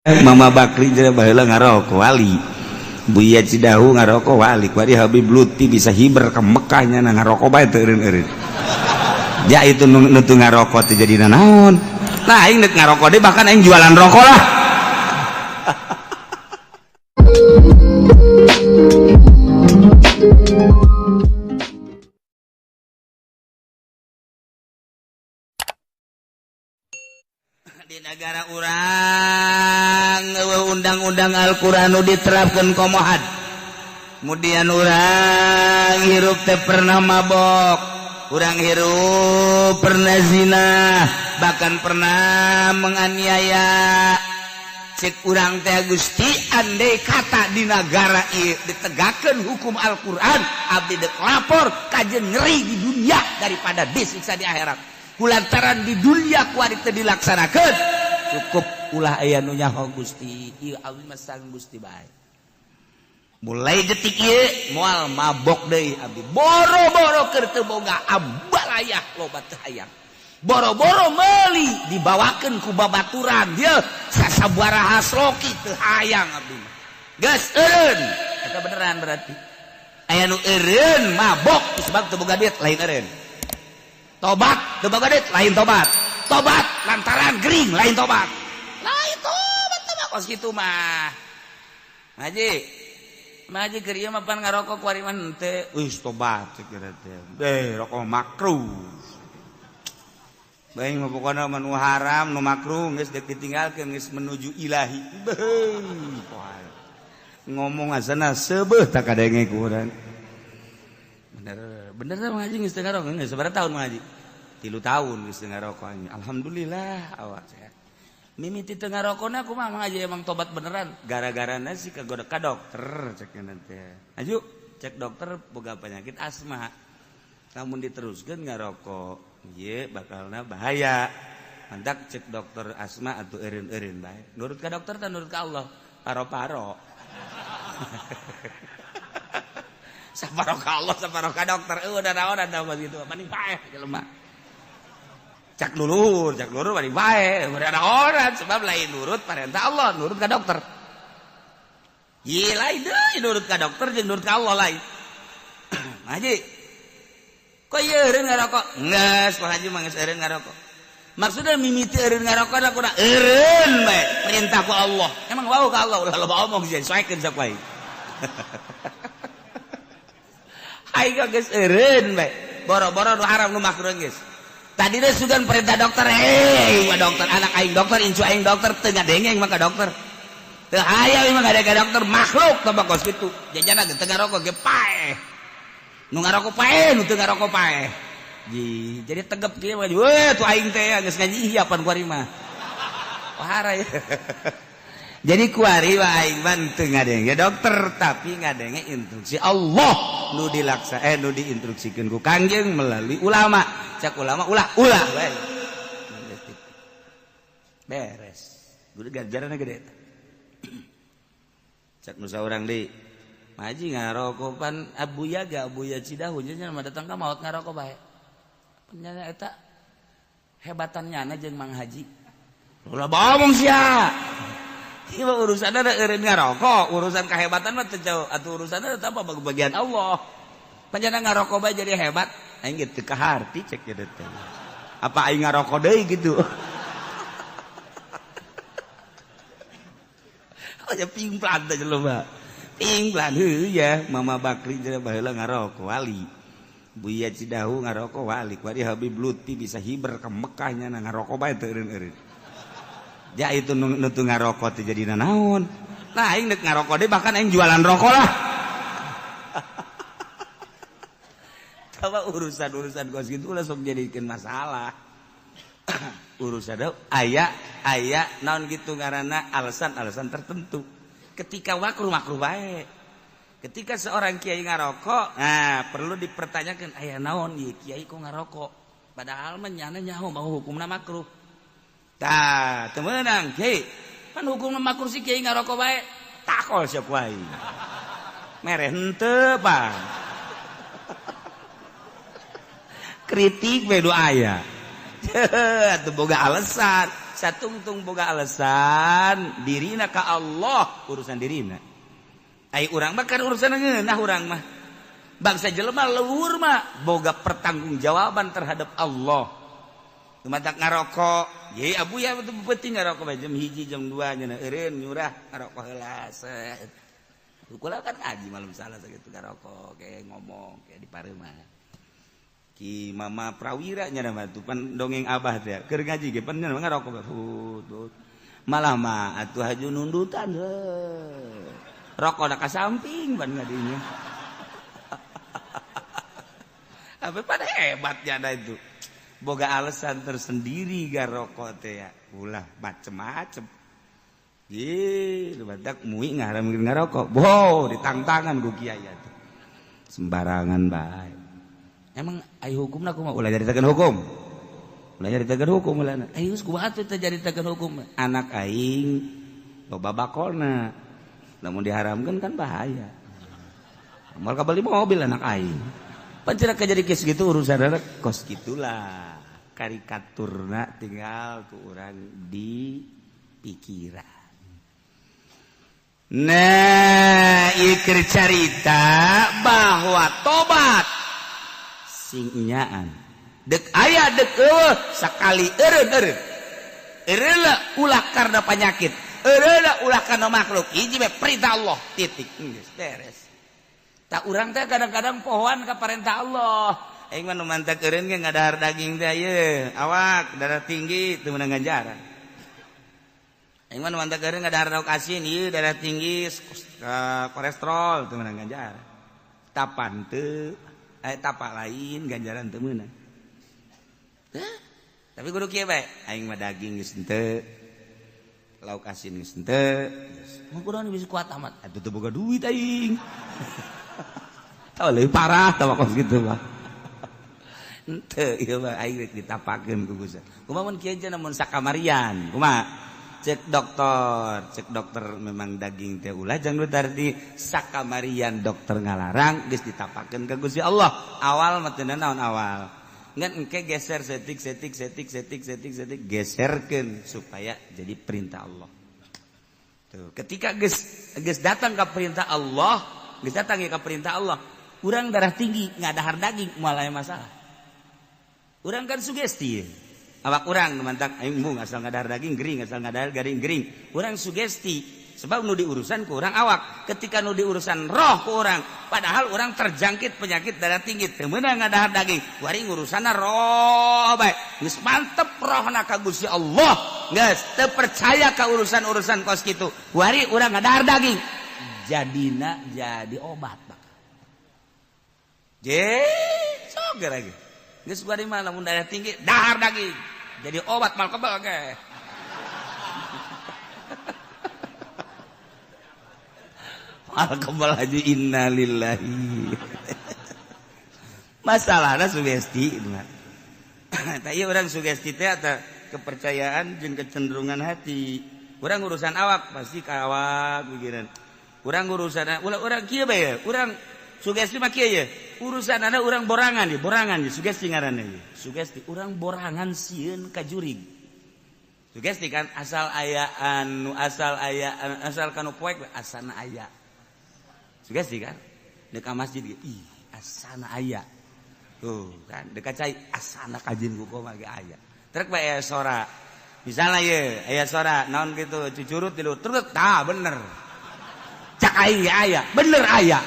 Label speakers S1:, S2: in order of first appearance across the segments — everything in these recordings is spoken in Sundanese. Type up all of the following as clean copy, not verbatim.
S1: Mama Bakri jadi baheula ngarokok wali. Buya Cidahu ngarokok wali. Kuari Habib Lutfi bisa hiber ke Mekah nya ngarokok bae teu eureun-eureun. Ja itu nu teu ngarokok teh jadi naon. Nah aing deuk ngarokok deui bahkan aing jualan rokok lah. Di negara urang undang-undang Al-Qur'an nu diterapkeun komohad. Kemudian urang hirup teh pernah mabok, urang hirup pernah zina, bahkan pernah menganiaya. Cek urang teh Gusti andai kata di negara ieu ditegakkeun hukum Al-Qur'an, abdi deuk lapor kajen nyeri di dunia daripada disiksa di akhirat. Kulantaran di dunia kuari teu dilaksanakeun, cukup ulah aya nu nyaho Gusti, ieu abdi mah sang Gusti bae. Mulai detik ieu moal mabok deui abdi. Boro-boro keur teu boga ambalayah loba teu hayang. Boro-boro meuli dibawakeun ku babaturan ieu sasabaraha sloki teu hayang abdi mah. Geus eureun, eta beneran berarti. Aya nu eureun mabok sebab teu boga duit lain eureun. Tobat teu boga duit lain tobat. Tobat lantaran gering lain tobat. Lain tobat teh kos kitu mah. Haji, Haji keur ieu mah pan ngarokok kuari mah henteu. Wis tobat cek teh. Beh rokok makruh. Bae mah pokona mah nu haram nu makruh geus deuk ditinggalkeun geus menuju ilahi. Beuh. Ngomong asana seubeuh tak kadenge ku urang. Bener, bener teh Mang Haji geus teu ngarokok geus sabaraha tahun Mang Haji? 3 tahun geus teu ngarokok. Alhamdulillah awak sehat. Mimiti teu ngarokona kumaha Mang Haji emang tobat beneran? Gara-garana sih kagoda ka dokter cek teh. Aju cek dokter boga penyakit asma. Lamun diteruskeun ngarokok ieu bakalna bahaya. Mantak cek dokter asma atuh eureun-eureun bae. Nurut ka dokter teh nurut ka Allah? Paro-paro. Saparo ka Allah, saparo ka dokter. Udah naonan tah gitu. Mending paeh jelema. Cak lulur mending paeh. Udah naonan sebab lain nurut perintah Allah, nurut ka dokter. Ye lain deui nurut ka dokter jeung nurut ka Allah lain. Haji. Kok ieu eureun ngarokok? Geus, Pak Haji mah geus eureun ngarokok. Maksudna mimiti eureun ngarokok da kudu eureun bae perintah ku Allah. Emang wau ka Allah ulah loba omong sieun soekeun sok wae. Aing geus eureun bae. Boro-boro nu haram nu makruh geus. Tadi teh sugan perintah dokter, hei, dokter anak aing dokter, incu aing dokter teu ngadengeng mah ka dokter. Teu hayang mah ngadengeng ka dokter makhluk teh kos kitu. Jajana ge teu ngarokok ge paeh. Nu ngarokok paeh, nu teu ngarokok paeh. Ji, jadi tegep kieu mah. Weh, tuh aing teh geus ngaji ieu pan kuari mah. Wahara ya. Jadi kuari mah aing mah teu ngadenge dokter tapi ngadenge instruksi Allah nu dilaksa nu diinstruksikeun ku Kangjeng melalui ulama. Cak ulama ulah ulah bae. Beres. Gede ganjaranna gede eta. Cak nu saurang deui. Haji ngarokok pan Abuya ga Abuya Cidahu nya mah datang ka maot ngarokok bae. Nya eta hebatan nyana jeung Mang Haji. Ulah bohong sia. Ieu mah urusanna da eureun ngarokok, urusan kahebatan mah teu jauh atuh urusanna teh apa bagian Allah. Panjana ngarokok bae jadi hebat, aing ge teu kaharti cek kieu teh. Apa aing ngarokok deui gitu. Oh ya pingplan teh jelema. Pingplan heuh ya Mama Bakri jadi baheula ngarokok wali. Buya Cidahu ngarokok wali. Kuari Habib Lutfi bisa hiber ke Mekah nya ngarokok bae teu eureun-eureun. Ja itu nu teu ngarokok teh jadi naon. Nah aing deuk ngarokok deui bahkan aing jualan rokok lah. Coba urusan-urusan kos kitu ulah sok jadikeun masalah. Urusan aya aya naon gitu ngaranna alasan-alasan tertentu. Ketika makruh makruh bae. Ketika seorang kiai ngarokok, nah perlu dipertanyakan aya naon ieu kiai kok ngarokok? Padahal mah nyana nyaho mau hukumna makruh. Tah, teu meunang kiai. Pan hukumna makruh si kiai ngarokok bae. Takol sia ku aing. Mere henteu pan. Kritik we nu aya. Atuh boga alasan. Satungtung boga alasan dirina ka Allah urusan dirina. Ai urang mah kan urusan ngeunah urang mah. Bangsa jelema luhur mah boga pertanggungjawaban terhadap Allah. Tumatak ngarokok, ye abu ya betul penting ngarokok bae jam 1 jam 2 nya eureun nyurah ngarokok heula. Kula kan ngaji malam salah sakitu ngarokok kayak ngomong kayak di pareuman. Ki Mama Prawira nya mah tuh pan dongeng abah teh keur ngaji ge pan nya ngarokok hut. Malah mah atuh haju nundutan heuh. Rokok da ka samping pan ngadinya. Apa pada hebatnya ada itu. Boga alasan tersendiri garokok teh ya. Ulah macem-macem. Ye, badak mui ngaharamkeun ngarokok. Boh, ditangtangan ku kiai atuh. Sembarangan bae. Emang ai hukumna kumaha? Ulah nyaritakeun hukum. Ulah nyaritakeun hukum ulahna. Ai geus kumaha atuh teh nyaritakeun hukum? Anak aing loba bakolna. Lamun diharamkeun kan bahaya. Moal kabeli mobil anak aing. Pancen jadi kes gitu urusan kos gitulah karikaturna tinggal ku urang di pikiran. Nah, ieu keur carita bahwa tobat sing nyaan dek aya dek eueuh sakali eureun-eureun. Eureun ulah karena penyakit, eureun ulah karena makhluk. Hiji bae perintah Allah, titik. Geus beres. Tak urang teh kadang-kadang pohoan ka perintah Allah. Aing mah nu mantak eureun ge ngadahar daging teh ieu, awak darah tinggi teu meunang ganjaran. Aing mah nu mantak eureun ngadahar lauk asin ieu darah tinggi kolesterol teu meunang ganjaran. Tapan teu tapa lain ganjaran teu meunang. Tapi kudu kieu bae, aing mah daging geus henteu, lauk asin geus henteu. Mah kudu bisa kuat amat. Atuh teu boga duit aing. Tahu lebih parah tahu kos gitu mah. Henteu ieu mah aing rek ditapakeun ku Gusti. Kumaha mun kieu mun sakamarian? Kumaha? Cek dokter memang daging teh ulah jang nu tadi sakamarian dokter ngalarang geus ditapakeun ka Gusti Allah. Awal mah teu naon awal. Ngan engke geser setik setik setik setik setik setik geserkeun supaya jadi perintah Allah. Tuh, ketika geus datang ka perintah Allah, geus datang ka perintah Allah. Urang darah tinggi ngadahar daging moal aya masalah. Urang kan sugesti. Awak urang mantak aing mung asal ngadahar daging gering, asal ngadahar garing gering. Urang sugesti sebab nu diurusan ku urang awak. Ketika nu diurusan roh ku urang, padahal urang terjangkit penyakit darah tinggi, teu meunang ngadahar daging. Wari ngurusanna roh bae. Geus mantep rohna ka Gusti Allah. Geus teu percaya ka urusan-urusan kos kitu. Wari urang ngadahar daging. Jadina jadi obat. Je, sok lagi. Geus bari mah lamun darah tinggi, dahar daging. Jadi obat mal kebal ge. Mal kebal aja innalillahi. Masalahna sugesti. Tah ieu urang sugesti teh eta kepercayaan jeung kecenderungan hati. Urang urusan awak pasti ka awak pikiran. Urang urusan ulah urang kieu bae, urang sugesti mah kieu ye. Urusan ada urang borangan di, borangan di, sugesti ngaranna ye. Sugesti urang borangan sieun ka jurig. Sugesti kan asal aya anu asal aya asal kanu poek asana aya. Sugesti kan deuk ka masjid ge ih asana aya. Tuh kan deuk ka cai asana kajin ku mah ge aya. Trek bae aya sora. Misalnya ye aya sora naon kitu cucurut di luhur truk tah bener. Cak aing ge aya, bener aya.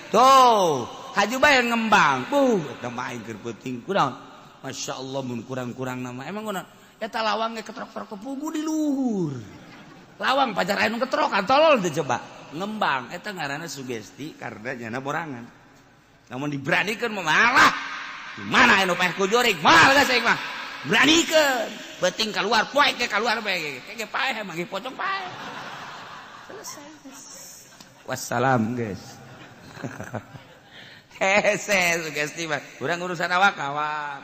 S1: Tuh, haju bae ngembang. Eta mah aing keur peuting. Kunaon? Masyaallah mun kurang-kurang nama. Emang kunaon? Eta lawang ge ketrok-ketrok kepugu di luhur. Lawang pacar anu ketrokan tolol teh coba. Ngembang eta ngaranna sugesti karena nyana borangan. Lamun diberanikeun mah malah. Di mana anu paeh ku jurig? Moal geus aing mah. Beranikeun. Beuting keluar, poek ge keluar bae. Ge paeh mah ge pocong paeh. Selesai. Wassalam guys. Hese sugesti mah. Urang urusan awak awak.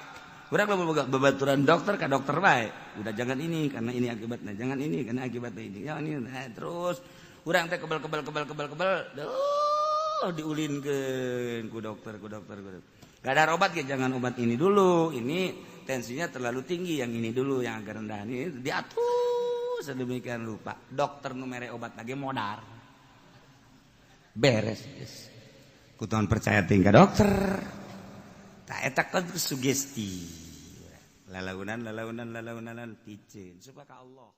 S1: Urang lamun babaturan dokter ka dokter bae. Udah jangan ini karena ini akibatnya, jangan ini karena akibatnya ini. Ya ini nah, terus urang teh kebel kebel kebel kebel kebel. Duh, diulinkeun ku dokter ku dokter ku dokter. Gak ada obat ge jangan obat ini dulu. Ini Tensinya terlalu tinggi, yang ini dulu yang agak rendah, ini diatur sedemikian rupa. Dokter nu mere obat lagi modar, beres, yes. Kutuan percaya tinggal dokter tak eta kan sugesti, lalaunan lalaunan lalaunan piceun supaya ka Allah.